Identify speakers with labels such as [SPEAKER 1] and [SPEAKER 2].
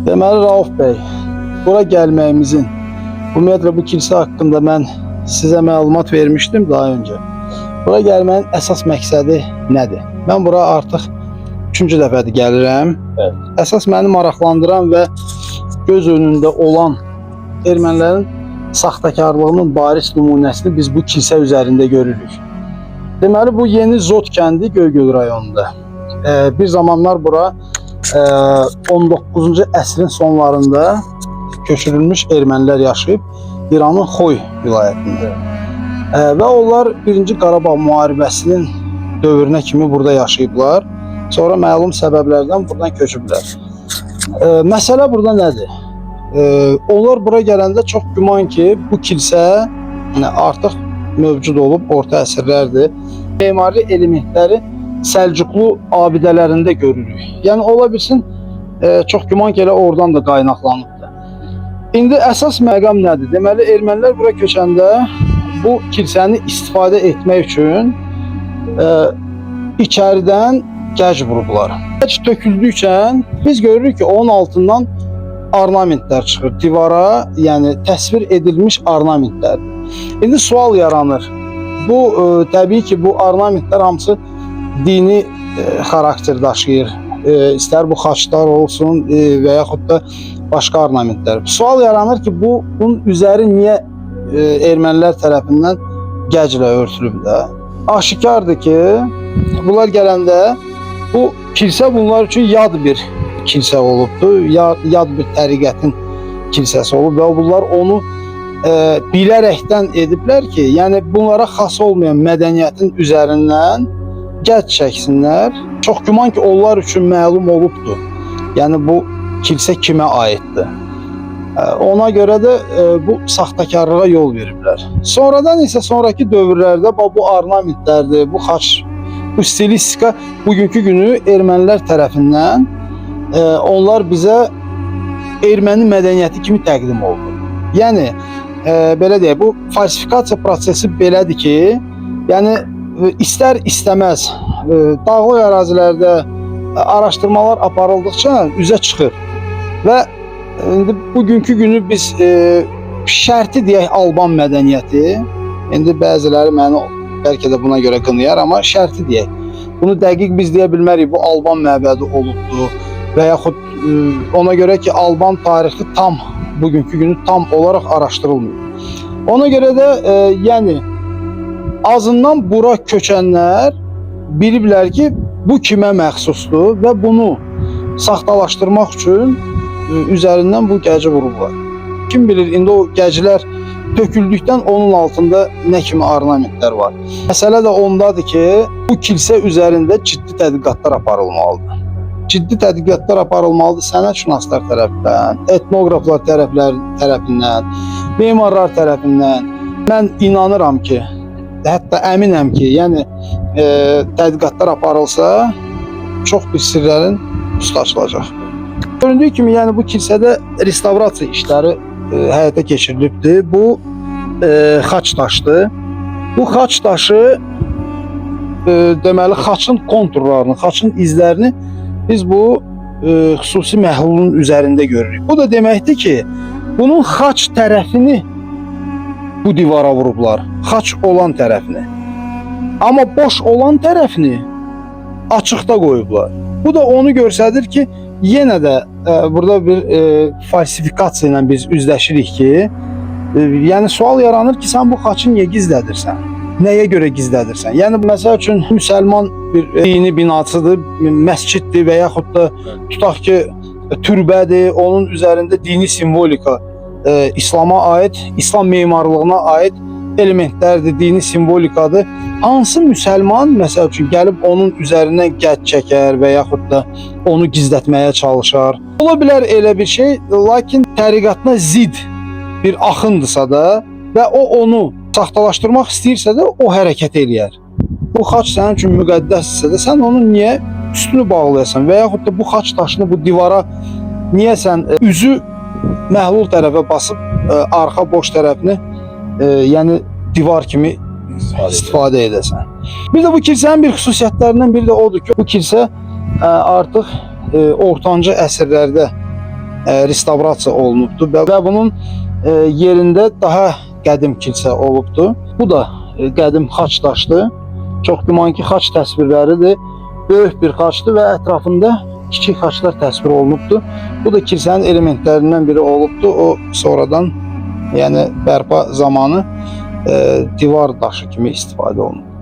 [SPEAKER 1] Deməli Rauf bəy, bura gəlməyimizin, ümumiyyətlə bu kilsə haqqında mən sizə məlumat vermişdim daha öncə. Bura gəlməyin əsas məqsədi nədir? Mən bura artıq üçüncü dəfədir gəlirəm.
[SPEAKER 2] Evet.
[SPEAKER 1] Əsas məni maraqlandıran və göz önündə olan ermənilərin saxtakarlığının bariz nümunəsini biz bu kilsə üzərində görürük. Deməli bu Yeni Zot kəndi Göygöl rayonunda. Bir zamanlar bura 19-cu əsrin sonlarında köçürülmüş ermənilər yaşayıb İranın Xoy vilayətində. Və onlar 1-ci Qarabağ müharibəsinin dövrünə kimi burada yaşayıblar. Sonra məlum səbəblərdən buradan köçüblər. Məsələ burada nədir? Onlar bura gələndə çox güman ki, bu kilsə artıq mövcud olub orta əsrlərdir. Memari elementləri Səlcuqlu abidələrində görürük. Yəni ola bilsin çox güman ki, elə oradan da qaynaqlanıbdır. İndi əsas məqam nədir? Deməli ermənilər bura köçəndə bu kilsəni istifadə etmək üçün içəridən gəc vurublar. Gəc töküldükcə biz görürük ki, onun altından ornamentlər çıxır divara, yəni təsvir edilmiş ornamentlər. İndi sual yaranır. Bu təbii ki, bu ornamentlər hamısı dini xarakter daşıyır. İstər bu xaçlar olsun və yaxud da başqa ornamentlər. Sual yaranır ki, bunun üzəri niyə ermənilər tərəfindən gəclə örtülüb də? Aşikardır ki, bunlar gələndə bu kilsə bunlar üçün yad bir kilsə olubdu. Yad bir təriqətin kilsəsi olub və bunlar onu bilərəkdən ediblər ki, yəni bunlara xas olmayan mədəniyyətin üzərindən gəc çəksinlər. Çox güman ki, onlar üçün məlum olubdu. Yəni bu kilsə kimə aiddir? Ona görə də bu saxtakarlığa yol veriblər. Sonradan isə sonrakı dövrlərdə bu ornamentlərdir, bu xaç, bu stilistika bugünkü günü ermənilər tərəfindən onlar bizə erməni mədəniyyəti kimi təqdim olundu. Yəni belə deyək, bu falsifikasiya prosesi belədir ki, yəni istər istəməz dağlıq ərazilərdə araşdırmalar aparıldıqca üzə çıxır. Və indi bugünkü günü biz şərti deyək Alban mədəniyyəti, indi bəziləri məni bəlkə də buna görə qınayar, amma şərti deyək. Bunu dəqiq biz deyə bilmərik, bu Alban məbədi olubdu və yaxud ona görə ki, Alban tarixi tam bugünkü günü tam olaraq araşdırılmıyor. Ona görə də yəni azından bura köçənlər biliblər ki, bu kimə məxsusdur və bunu saxtalaşdırmaq üçün üzərindən bu gəci vurublar. Kim bilir indi o gəcilər töküldükdən onun altında nə kimi ornamentlər var. Məsələ də ondadır ki, bu kilsə üzərində ciddi tədqiqatlar aparılmalıdır. Ciddi tədqiqatlar aparılmalıdır sənətşünaslar tərəfindən, etnoqraflar tərəfindən, memarlar tərəfindən. Mən inanıram ki, hətta əminəm ki, yəni tədqiqatlar aparılsa çox bir sirlərin üstü açılacaq. Göründüyü kimi, yəni bu kilsədə restavrasiya işləri həyata keçirilibdir. Bu xaç daşdır. Bu xaç daşı deməli xaçın konturlarını, xaçın izlərini biz bu xüsusi məhlulun üzərində görürük. Bu da deməkdir ki, bunun xaç tərəfini bu divara vurublar. Xaç olan tərəfini. Amma boş olan tərəfini açıqda qoyublar. Bu da onu göstərir ki, yenə də burada bir falsifikasiya ilə biz üzləşirik ki, yəni sual yaranır ki, sən bu xaçı niyə gizlədirsən? Nəyə görə gizlədirsən? Yəni məsəl üçün müsəlman bir dini binasıdır, məsciddir və yaxud da tutaq ki, türbədir, onun üzərində dini simvolika, İslama aid, İslam memarlığına aid elementlərdir, dini simvolikadır. Hansı müsəlman məsəl üçün gəlib onun üzərindən gəc çəkər və yaxud da onu gizlətməyə çalışar? Ola bilər elə bir şey, lakin təriqatına zid bir axındırsa da və o onu saxtalaşdırmaq istəyirsə də o hərəkət eləyər. Bu xaç sənin üçün müqəddəsdirsə də sən onun niyə üstünü bağlayasan və yaxud da bu xaç daşını bu divara niyə sən üzü məhlul tərəfə basıb arxa boş tərəfini yəni divar kimi istifadə edəsən. Bir də bu kilsənin bir xüsusiyyətlərindən biri də odur ki, bu kilsə artıq ortancı əsrlərdə restavrasiya olunubdur və bunun yerində daha qədim kilsə olubdur. Bu da qədim xaç daşdır. Çox güman ki, xaç təsvirləridir. Böyük bir xaçdır və ətrafında kiçik xaçlar təsvir olunubdur. Bu da kilsənin elementlərindən biri olubdur. O sonradan, yəni bərpa zamanı divar daşı kimi istifadə olunub.